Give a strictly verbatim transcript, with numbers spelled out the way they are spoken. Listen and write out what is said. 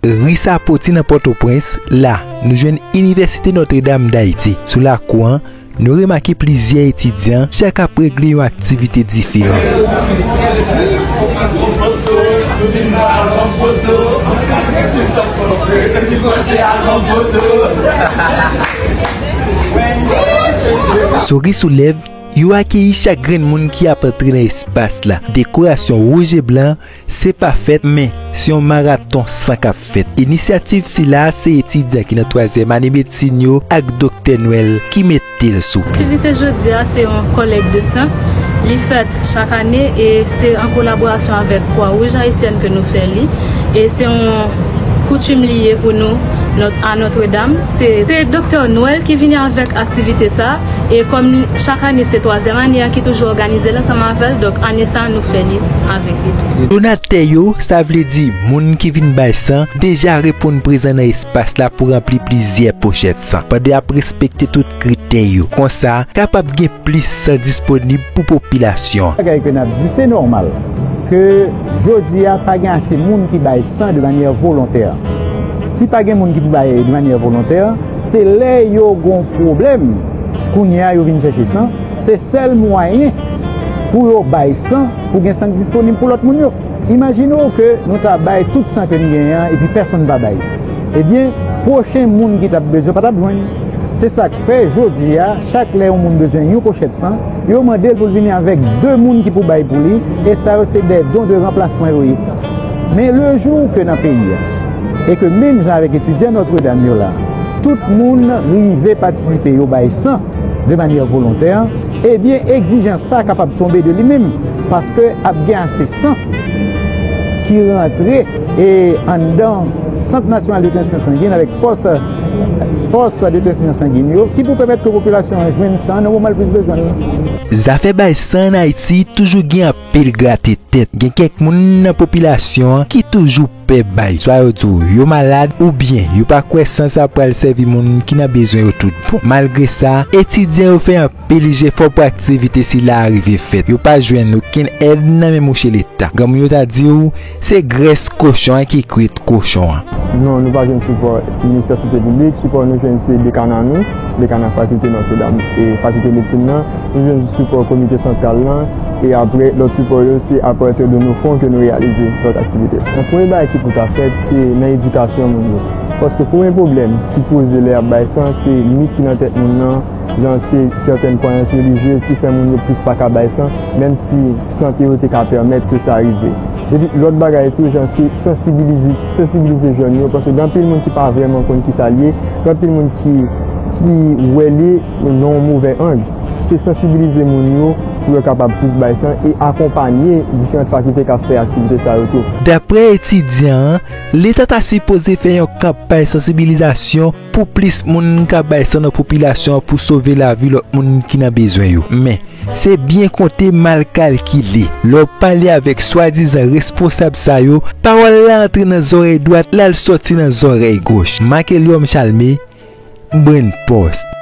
Ri Sapoti nan Pòtoprens, la, nou jwenn Inivèsite Nòtredam Dayiti. Sou lakou an, nou remake plizyè etidyan, chak ap regle yon aktivite diferan. Souri sou lèv, yo akeyi chak grenn moun ki ap antre nan espas la. Dekorasyon wouj e blan, se pa fèt, men se yon maraton san k ap fèt. Inisyativ sila a se etidyan ki nan twazyèm ane medsin yo ak Doktè Nwèl ki mete l sou pye. Aktivite jodi a se yon kòlèk de san. Li fèt chak ane e se an kolaborasyon avèk Kwa Wouj Ayisyèn ke nou fè li. E se yon koutim li ye pou nou, Nòt-, a Nòtredam. Se, se Doktè Nwèl ki vini avèk aktivite sa. E kòm chak ane se twazyèm ane an ki toujou òganize l ansanm avè l, donk ane sa a nou fè li avèk li tou. Donatè yo, sa vle di moun ki vin bay san, deja reponn prezan nan espas la pou ranpli plizyè pochèt san, pandan y ap respekte tout kritè yo. Konsa, kapab gen plis san disponib pou popilasyon an. Bagay ke n ap di, se nòmal ke jodi a pa gen ase moun ki bay san de manyè volontè. Si pa gen moun ki pou bay de manyè volontè, se lè yo gon pwoblèm, kounye a yo vin chèche san, se sèl mwayen pou yo bay san, pou gen san k disponib pou lòt moun yo. Imajine w ke nou ta bay tout san ke n genyen an epi pèsonn pa bay. Ebyen, pwochen moun ki t ap bezwen pa t ap jwenn. Se sa k fè, jodi a, chak lè yon moun bezwen yon pochèt san, yo mande l pou l vini avèk de moun ki pou bay pou li, e sa yo se des dons de remplacement yo ye. Men le jour ke nan peyi a, e ke menm jan avèk etidyan Nòtredam yo la, tout moun rive patisipe, yo bay san de manyè volontè, ebyen, egzijans sa kapab tonbe de li menm, paske ap gen ase san ki rantre e anndan Sant Nasyonal de Transfizyon Sangin avèk pòs, pòs de transfizyon sangin yo, ki pou pèmèt ke popilasyon an jwenn san nan moman l plis bezwen l lan. Zafè bay san ann Ayiti toujou gen anpil grate tèt. Gen kèk moun nan popilasyon an ki toujou pè bay. Swa yo di w yo malad, oubyen yo pa kwè san sa pral sèvi moun ki nan bezwen yo tout bon. Malgre sa, etidyan yo fè anpil jefò pou aktivite sila a rive fèt. Yo pa jwenn okenn èd nan men mouche Leta. Granmoun yo ta di w, se grès kochon an ki kwit kochon an. Non, nou pa jwenn sipò Ministè Sante Piblik. Sipò nou jwenn se dekana nou, dekana fakilte Nòtredam e fakilte medsin nan. Nou jwenn sipò komite santral lan, e apre, lòt sipò yo, se apati de nou fon ke nou reyalize lòt aktivite. Yon premye bagay ki pou ta fèt, se nan edikasyon moun yo. Paske premye pwoblèm ki poze lè y ap bay san, se mit ki nan tèt moun nan, jan se sètèn kwayans relijyez ki fè moun yo plis pa ka bay san, menm si sante yo te ka pèmèt ke sa rive. Epi lòt bagay tou, jan se sansibilize, sansibilize jèn yo, paske gen anpil moun ki pa vrèman konn kisa l ye, gen anpil moun ki, ki wè li nan yon movè ang. Se sansibilize moun yo pou yo kapab plis bay san e akonpanye diferan fakilte k ap fè aktivite sa yo tou. Daprè etidyan an, Leta ta sipoze fè yon kanpay sansibilizasyon pou plis moun ka bay san nan popilasyon an pou sove lavi lòt moun ki nan bezwen yo. Men, se byen konte mal kalkile. Lè w pale avèk swadizan responsab sa yo, pawòl la antre nan zòrèy dwat, l al sòti nan zòrèy goch. Marc Eliom Chalmé, Brenn Post.